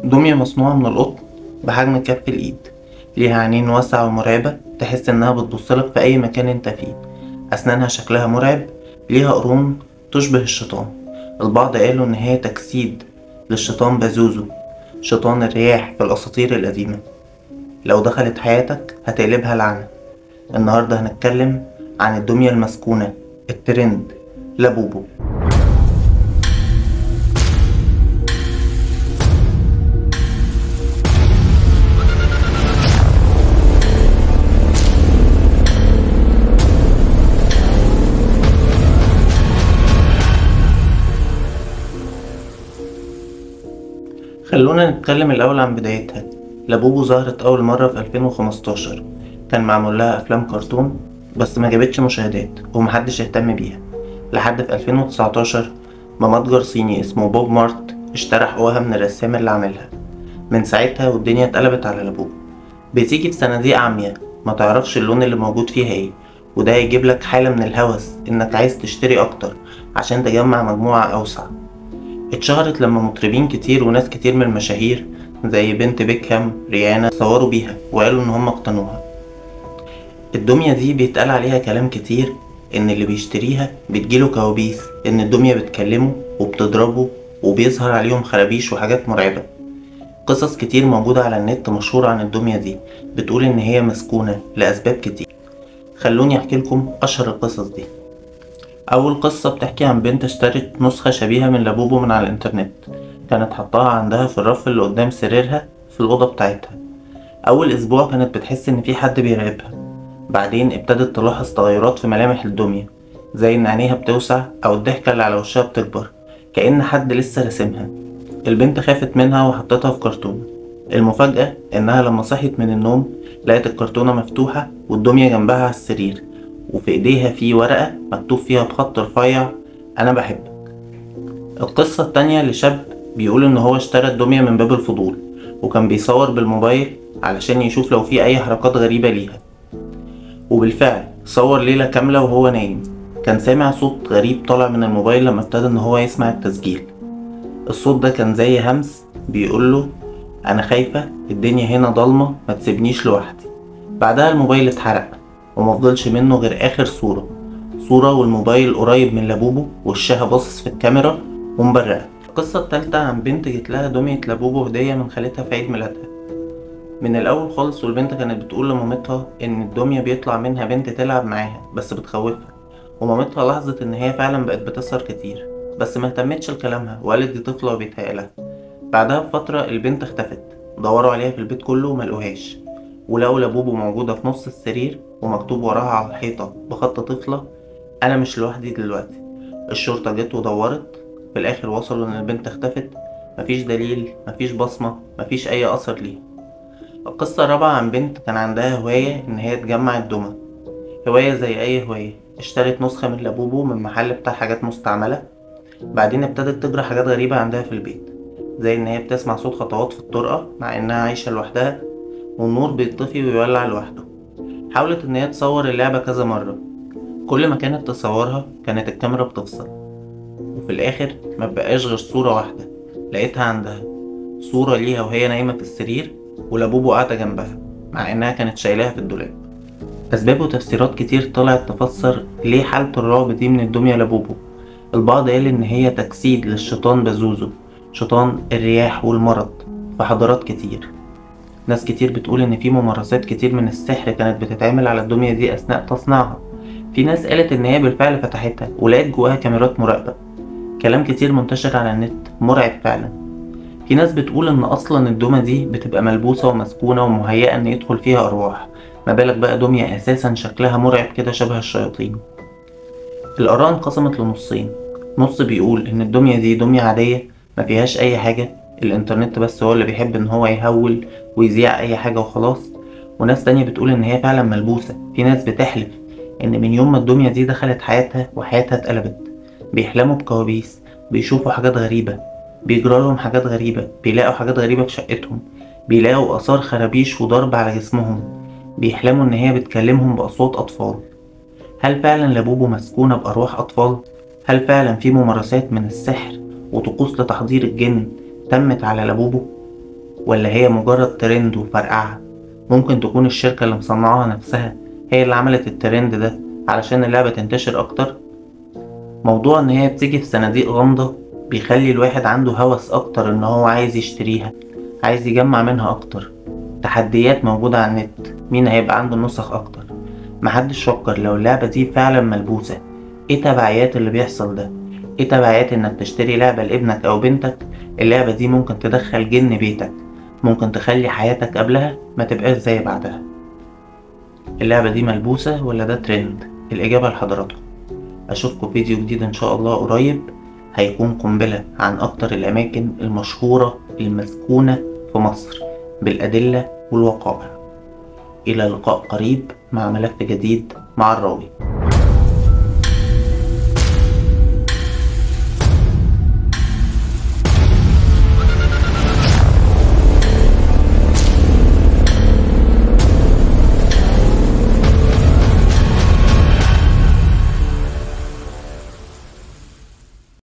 دمية مصنوعة من القطن بحجم كف الإيد، ليها عينين واسعة ومرعبة تحس إنها بتبصلك في أي مكان أنت فيه. أسنانها شكلها مرعب، ليها قرون تشبه الشيطان. البعض قالوا إن هي تجسيد للشيطان بازوزو، شيطان الرياح في الأساطير القديمة. لو دخلت حياتك هتقلبها لعنة. النهاردة هنتكلم عن الدمية المسكونة الترند لابوبو. خلونا نتكلم الأول عن بدايتها. لابوبو ظهرت أول مرة في 2015، كان معمول لها أفلام كرتون بس ما جابتش مشاهدات ومحدش اهتم بيها، لحد في 2019 ما متجر صيني اسمه بوب مارت اشترى حقوقها من الرسام اللي عاملها. من ساعتها والدنيا اتقلبت على لابوبو. بتيجي في صناديق عمياء ما تعرفش اللون اللي موجود فيها ايه، وده هيجيب لك حالة من الهوس انك عايز تشتري اكتر عشان تجمع مجموعة اوسع. اتشهرت لما مطربين كتير وناس كتير من المشاهير زي بنت بيكهام، ريانا، صوروا بيها وقالوا ان هم اقتنوها. الدمية دي بيتقال عليها كلام كتير، ان اللي بيشتريها بتجيله كوابيس، ان الدمية بتكلمه وبتضربه وبيظهر عليهم خرابيش وحاجات مرعبة. قصص كتير موجودة على النت مشهورة عن الدمية دي بتقول ان هي مسكونة لأسباب كتير. خلوني احكي لكم اشهر القصص دي. اول قصة بتحكي عن بنت اشترت نسخة شبيهة من لابوبو من على الانترنت، كانت حطاها عندها في الرف اللي قدام سريرها في الأوضة بتاعتها. اول اسبوع كانت بتحس ان في حد بيراقبها، بعدين ابتدت تلاحظ تغيرات في ملامح الدمية، زي ان عينيها بتوسع او الضحكة اللي على وشها بتكبر كأن حد لسه راسمها. البنت خافت منها وحطتها في كرتونة. المفاجأة انها لما صحيت من النوم لقت الكرتونة مفتوحة والدمية جنبها على السرير، وفي ايديها في ورقة مكتوب فيها بخط رفيع انا بحبك. القصة التانية لشاب بيقول ان هو اشترى الدمية من باب الفضول، وكان بيصور بالموبايل علشان يشوف لو في اي حركات غريبة ليها، وبالفعل صور ليلة كاملة وهو نايم. كان سامع صوت غريب طالع من الموبايل لما ابتدى ان هو يسمع التسجيل. الصوت ده كان زي همس بيقوله انا خايفة، الدنيا هنا ضلمة، ما تسيبنيش لوحدي. بعدها الموبايل اتحرق ومفضلش منه غير اخر صورة، صورة والموبايل قريب من لابوبو وشها باصص في الكاميرا ومبرقة. القصة التالتة عن بنت جت لها دمية لابوبو هدية من خالتها في عيد ميلادها. من الاول خالص والبنت كانت بتقول لمامتها ان الدمية بيطلع منها بنت تلعب معاها بس بتخوفها، ومامتها لاحظت ان هي فعلا بقت بتسهر كتير بس ما اهتمتش لكلامها وقالت دي طفلة وبيتهيألها. بعدها بفترة البنت اختفت، دوروا عليها في البيت كله وملقوهاش، ولقوا لابوبو موجودة في نص السرير ومكتوب وراها على الحيطة بخط طفلة أنا مش لوحدي دلوقتي. الشرطة جت ودورت، في الآخر وصلوا إن البنت اختفت، مفيش دليل، مفيش بصمة، مفيش أي أثر ليها. القصة الرابعة عن بنت كان عندها هواية إن هي تجمع الدمى، هواية زي أي هواية. اشترت نسخة من لابوبو من محل بتاع حاجات مستعملة، بعدين ابتدت تجرى حاجات غريبة عندها في البيت، زي إن هي بتسمع صوت خطوات في الطرقة مع إنها عايشة لوحدها، والنور بيطفي ويولع لوحده. حاولت ان هي تصور اللعبة كذا مرة، كل ما كانت تصورها كانت الكاميرا بتفصل، وفي الاخر ما بقاش غير صورة واحدة لقيتها عندها، صورة ليها وهي نايمة في السرير ولابوبو قاعدة جنبها مع انها كانت شايلاها في الدولاب. اسباب وتفسيرات كتير طلعت تفسر ليه حالة الرعب دي من الدمية لابوبو. البعض قال ان هي تجسيد للشيطان بازوزو، شيطان الرياح والمرض في حضارات كتير. ناس كتير بتقول ان في ممارسات كتير من السحر كانت بتتعمل على الدمية دي اثناء تصنيعها. في ناس قالت ان هي بالفعل فتحتها ولقت جواها كاميرات مراقبة. كلام كتير منتشر على النت مرعب فعلا. في ناس بتقول ان اصلا الدمى دي بتبقى ملبوسة ومسكونة ومهيئة ان يدخل فيها ارواح، ما بالك بقى دمية اساسا شكلها مرعب كده شبه الشياطين. الاراء انقسمت لنصين، نص بيقول ان الدمية دي دمية عادية ما فيهاش اي حاجة، الانترنت بس هو اللي بيحب ان هو يهول ويذيع اي حاجة وخلاص، وناس تانية بتقول ان هي فعلا ملبوسة. في ناس بتحلف ان من يوم ما الدمية دي دخلت حياتها وحياتها اتقلبت، بيحلموا بكوابيس، بيشوفوا حاجات غريبة، بيجرالهم حاجات غريبة، بيلاقوا حاجات غريبة في شقتهم، بيلاقوا آثار خرابيش وضرب على جسمهم، بيحلموا ان هي بتكلمهم بأصوات أطفال. هل فعلا لابوبو مسكونة بأرواح أطفال؟ هل فعلا في ممارسات من السحر وطقوس لتحضير الجن تمت على لابوبو؟ ولا هي مجرد ترند وفرقعة؟ ممكن تكون الشركة اللي مصنعاها نفسها هي اللي عملت الترند ده علشان اللعبة تنتشر أكتر. موضوع إن هي بتيجي في صناديق غامضة بيخلي الواحد عنده هوس أكتر إن هو عايز يشتريها، عايز يجمع منها أكتر. تحديات موجودة على النت، مين هيبقى عنده نسخ أكتر؟ محدش فكر لو اللعبة دي فعلا ملبوسة ايه تبعيات اللي بيحصل ده؟ ايه تبعيات انك تشتري لعبة لابنك او بنتك؟ اللعبة دي ممكن تدخل جن بيتك، ممكن تخلي حياتك قبلها ما تبقاش زي بعدها. اللعبة دي ملبوسة ولا ده ترند؟ الإجابة لحضراتكم. أشوفكم فيديو جديد إن شاء الله قريب، هيكون قنبلة عن أكتر الأماكن المشهورة المسكونة في مصر بالأدلة والوقائع. إلى لقاء قريب مع ملف جديد مع الراوي.